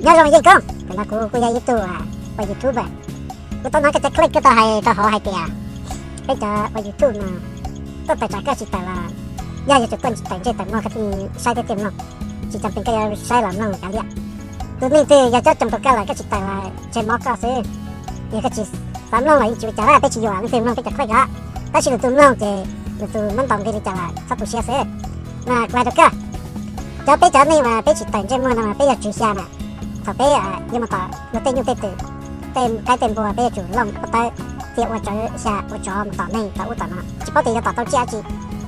Nyob zoo Yeej Koob, tam no kuv kuj yog ib tug ua YouTuber. Kuv tau hnov koj cov clip koj tau hais rau hauv hais tias peb cov ua YouTube no tuaj tawm tsam koj tsis tawm los yog yuav tsum tuaj tawm ntsej tawm muag koj thiaj saib thiab thiaj mloog, tsis cam pees koj yuav saib los mloog kav liam. Tus neeg twg yog cob coom rau koj lawm koj tsis tawm los ntshe mob koj xwb. Yog koj tsis xav mloog los yeej tsis ua cas, peb tsis yuam leej twg mloog peb cov clip os. Tab sis lwm tus mloog ces lwm tus muab ntaus nqi li cas los txhob tu siab xwb. Mas kuv hais rau koj, cov peb cov neeg mas peb tsis tawm ntsej muag no mas peb yog tswv xya na. Thaum peb yuav mus tom luag tej nyuj tej twm, tej qaib tej npua peb yuav tsum looj pob tawb, txia ua tsov xya ua tsov mus tom neeg tom ub tom no, tsis paub tias yuav tom tau tsiaj dab tsi.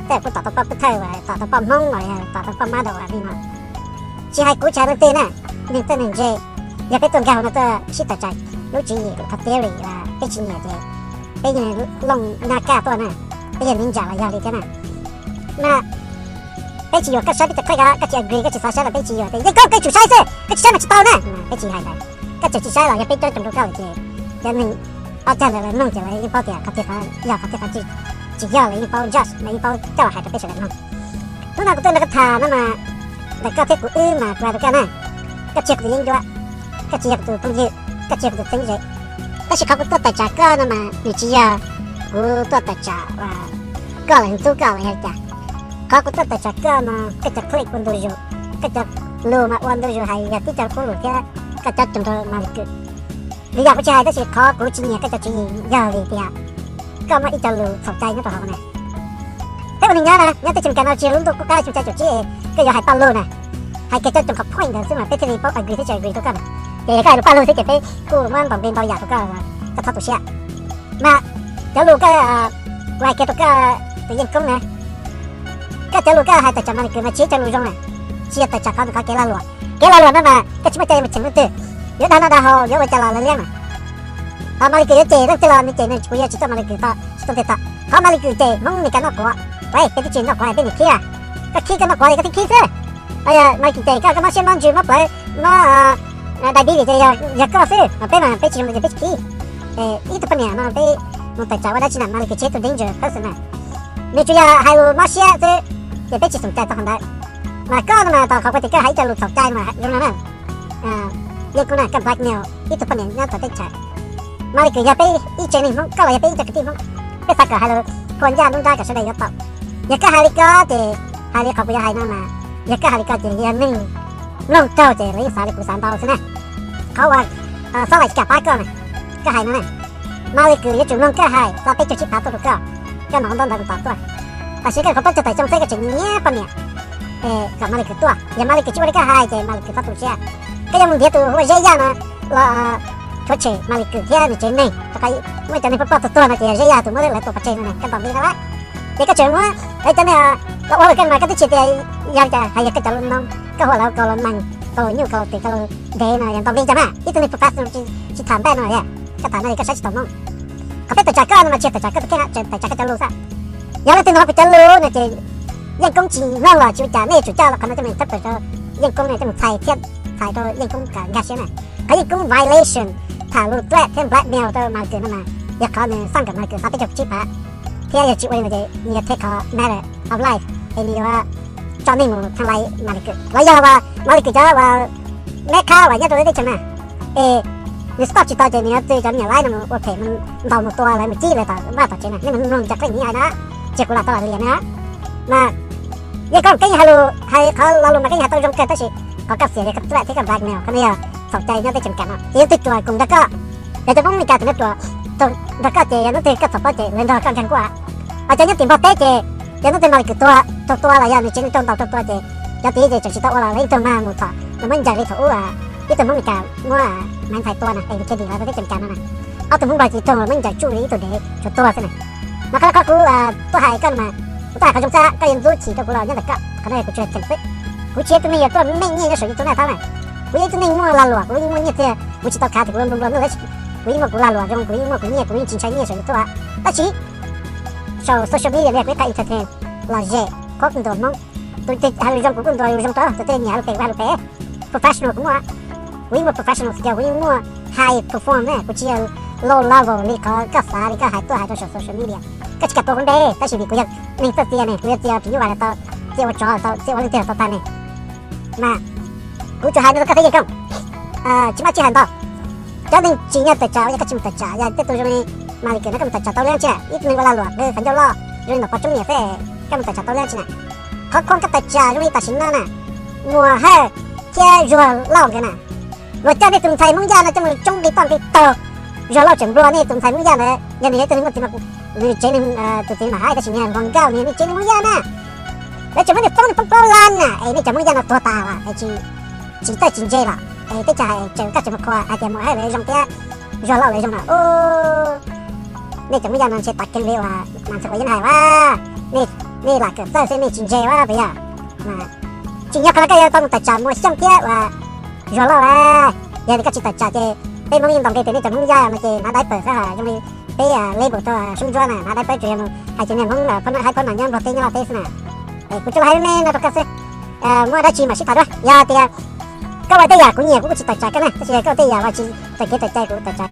Tej kuj tom tau poj pub thawj, tom tau poj hmoob los yog tom tau poj mab dau li no. Tsis hais kuv tsis hais leej twg na, neeg txawj neeg ntse, yog peb tuaj nkag hauv no tuaj sib tawm tsam lub tswv yim qhov theory peb tsis nyiam ces peb yeej looj nyab kaj tuaj na, peb yog neeg ntsam los yog li thiab na. Mas peb tsis yuam koj saib peb cov clip os, koj tsis agree koj tsis xav saib los peb tsis yuam tias Yeej Koob koj tsum saib xwb, koj tsis saib mas tsis tau na, peb tsis hais ntawd. Koj tseem tsis saib los yog peb cob coom rau koj lawm ces cov neeg ob cag ntawd lawv mloog ces lawv yeej paub tias qhov twg qhov yog qhov twg qhov tsis yog, lawv yeej paub judge, lawv yeej paub coj los hais rau peb sawv daws mloog. Hnub no kuv tuaj nrog koj tham no mas ntawm koj thiab kuv wb mas kuv hais rau koj na, koj tsis yog kuv tus yeeb ncuab, koj tsis yog kuv tus phooj ywg, koj tsis yog kuv tus txheeb ze. Tab sis qhov kuv tuaj tawm tsam koj no mas nws tsis yog kuv tuaj tawm tsam koj los ntxub koj los yog li cas. Qhov kuv tuaj tawm tsam koj no koj cov clip ua ntu zus, koj cov lus mas ua ntu zus hais yog tib co qub lus thiab koj cob coom rau Malis Kws. Vim yog kuv tsis hais tab sis qhov kuv tsis nyiam koj cov tswv yim yog vim tias koj muaj ib co lus txhaum cai nyob rau hauv na. Peb ua neeg nyob na, nyob teb chaws Amelikas no tsis yog lub ntuj qub qab xyoo xya caum tsib koj yuav hais paj lug na. Hais kiag coj coom qhov point ntawd xwb mas peb thiaj li paub agree thiab tsis agree rau koj na. Ces yog koj hais lus paj lug xwb ces peb kuj muab ntaus nqi ntau yam rau koj, koj txhob tu siab. Mas cov lus koj, kuv hais kiag rau koj tus Yeej Koob na, koj cov lus koj hais tawm tsam Malis Kws mas tsis yog cov lus zoo na, tsis yog tawm tsam qhov nws qhov kev lag luam. Kev lag luam no mas koj tsis muaj cai yuav mus cheem leej twg, yuav dag noj dag haus yuav ua cas los lawv liab mas. Ho Malis Kws yuav cem leej twg los nws cem nws, kuv yuav tsis tuaj Malis Kws txoj, tsis tuaj nws txoj. Qhov Malis Kws cem Hmoob Meskas noj quav, peb twb tsis noj quav peb niam khib. Koj khib koj noj quav li koj twb khib xwb. Malis Kws cem koj, koj mob siab mob ntsws mob plawv mob diabetes ces yog koj xwb, mas peb mas peb tsis zoo li ces peb tsis khib. Ib tug poj niam no peb mus tawm tsam ua dab tsi na, Malis Kws tsis yog ib tug danger person na. Nws tsuas yog hais lus mob siab xwb, ces peb tsis xoom cai txog qhov ntawd. Mas koj no mas tau qhov kuv tias koj hais ib co lus txhaum cai mas zoo no na. Yeej Koob na, koj blackmail ib tug poj niam nyob tom teb chaws. Malis Kws yog peb ib tsev neeg Hmoob, koj los yog peb ib co kwv tij Hmoob, peb xav kom hais lus phua ncaj nruab nrab kom sawv daws yuav tau. Yog koj hais li ko ces hais li qhov kuv yuav hais no mas, yog koj hais li ko ces yog neeg mloog raug ces lawv yeej xav li kuv xav ntau xwb na. Qhov uas Xob Laim tsis kam pab koj na, koj hais no na, Malis Kws yuav tsum mloog koj hais, xa peb caug tsib phav tuaj rau koj, koj mam ua ntaub ntawv mus tos tuaj. Tam sim koj nyuam qhuav paub cuag tawm xyoo xwb koj tseem nyiam poj niam kom Malis Kws tuaj, yog Malis Kws tsis ua li koj hais ces Malis Kws txhob tu siab. Koj yuav mus ntiav tus hu ua Zeb Yaj no los rhuav tshem Malis Kws thiab nws tsev neeg, rau qhov muaj cov neeg ploj ploj tuag tuag no ces yog Zeb Yaj tus muab lawv tua pov tseg no ne, koj ntaus nqi no lawm. Ces koj tseem muab cov neeg los ua hauj lwm koj mas koj twb tsis tias yog li cas, hais yog koj cov lus no, koj hu lawv kaus los mees, kaus los nyuj, kaus los twm, kaus los ntev no yog ntaus nqi cas mas ib tug neeg professional tsis tham npaj no, koj tham no koj saib tsis taus Hmoob. Qhov peb tawm tsam koj no mas tsis yog tawm tsam koj tus kheej, tawm tsam koj cov lus xwb. Yog leej twg hnov kuv cov lus no ces Yeej Koob tsis mloog los tsis ua cas, nej yuav tsum coj qhov no coj mus interpret rau Yeej Koob, coj mus txhais thiab txhais rau Yeej Koob kom nkag siab na. Qhov Yeej Koob violation tham lus threat thiab blackmail rau Malis Kws no mas yog qhov nws xaj kom Malis Kws xa peb caug tsib phav, thiab yog tsis ua li ntawd ces nws yuav take qhov matter of life es nws yuav tso neeg mus tham lais Malis Kws los yog uas Malis Kws cov uas meb qhab uas nyob rau lub teb chaws na, es nws stop tsis tau ces nws yuav txwv cov me nyuam laib no mus ua phem, mus ntaus mus tua lawv, mus cib lawv tom vaj tom tsev na. Nej mus mloog cov clip nws hais na, tsis yog kuv lam tau lam liam na. Mas Yeej Koob, koj yeej hais lus, hais qhov lo lus mas koj yeej hais tau zoo kawg tab sis qhov koj xiam li koj threat thiab koj blackmail, qhov no yog txhaum cai nyob teb chaws Amelikas no ces yog leej twg ruam koom nrog koj. Yog cov Hmoob Amelikas tseem nrog ruam nrog koj ces yog hnub twg koj txhaum paub ces lawv nrog koj nkag nkuaj. Ho cov nyob tim Nplog teb ces yog hnub twg Malis Kws tuag, raug tua los yog nws tsev neeg raug ntaus raug tua ces cov tid ces tseem tsis tau ua los lawv yeej raug mag mus txhom, lawv muab ncaws li thaum ub ib tug Hmoob Meskas muab Maiv Ntxhais tua na, es Kennedy lawv rau teb chaws Amelikas no na. Ob tug Hmoob Nplog ces raug lawv muab ncaws tsuj li ib tug dev tsuas tuag xwb na. Mas qhov no qhov kuv tuaj hais koj no mas kuv tuaj hais qhov zoo xwb, koj yuav ntxub chim rau kuv los nyob ntawm koj, qhov no kuv tsuas cheem xwb. Kuv tsis yog ib tug neeg yuav tuaj meej nyiaj nyob saum YouTube no thaub na. Kuv yog ib tug neeg muaj lag luam, kuv yeej muaj nyiaj txiag, kuv tsis tau khav tias kuv nplua nplua nuj, kuv yeej muaj kuv lag luam zoo, kuv yeej muaj kuv nyiaj, kuv yeej tsis ntshai nyiaj saum YouTube. Tab sis saum social media li kuv ib qho entertain los zem, qhuab ntuas Hmoob. Tus twg hais lus zoo kuv kuj ntuas lus zoo rau, tus twg nyiam hais lus phem kuv hais lus phem. Professional kuv muaj, kuv yeej muaj professional skill, kuv yeej muaj high perform ne, kuv tsis yog low level li qhov koj xav li koj hais tuaj hais rau saum social media. Koj tsis kam tua kuv npe, tab sis vim kuv yog neeg txawj txia ne, kuv yuav txia phim nyuj vais los tau, txia ua tsov los tau, txia ua leej twg los tau tag ne. Mas kuv tsuas hais no rau koj thiab Yeej Koob. tsis maj tsis hais ntau. Cov neeg tsim nyog tawm tsam uas yog koj tsis mus tawm tsam, yog tej tus zoo li Mas Lis Kawm no koj mus tawm tsam tau leej tsis, ib tug neeg ua lag luam qw qhov ncauj loj zoo li ntawm pov tsoob niam xwb, koj mus tawm tsam tau leej tsis na. Qhov khoom koj tawm tsam zoo li tam sim no na, Muas Hawj thiab Zuag Lauj nkawd na, luag coj nej tus ntxhais Hmoob Yaj no coj mus tsoob nqi toj nqi taug, Zuag Lauj tseem nplua nej tus ntxhais Hmoob Yaj ntawd, yog nws yog ib tug neeg muaj txiv, nws tsev nws tus txiv mam hais tab sis nws nquag nkauj, nws yog nej tsev neeg Hmoob Yaj na. Lawv tseem muab nws poob nws poob plaub lab na, es nej cov Hmoob Yaj no tuag tas lawm es tsis txawj tsis ntse lawm, es teb chaws tseem kaj tseem mus qhuas hais tias Muas Hawj lawv zoo thiab Zuag Lauj lawv zoo na. Nej cov Hmoob Yaj no ntshe tas kev li uas Mas Ntxhee Quav Yeeb hais ua, nej lam kawm txawj xwb nej tsis ntse ua puas yog? Tsim nyog qhov no koj yuav tau mus tawm tsam Muas Xyooj thiab uas Zuag Lauj a. Yog li koj tsis tawm tsam ces peb Hmoob yeej ntaus nqi tias nej cov Hmoob Yaj no ces hnav diaper xwb, zoo li peb label rau sub ntsuab na, hnav diaper tsuas yog mus hais tias niag Hmoob phab no hais phab no nyob Nplog teb nyob Lauj teb xwb na. Kuv tsuas hais me no rau koj xwb, muaj dab tsi mam sib tham dua. Yog tias koj ua tej yam kuv nyiam kuv kuj tsis tawm tsam koj na, tab sis yog koj ua tej yam uas tsis tawm kev tawm cai kuv tawm tsam.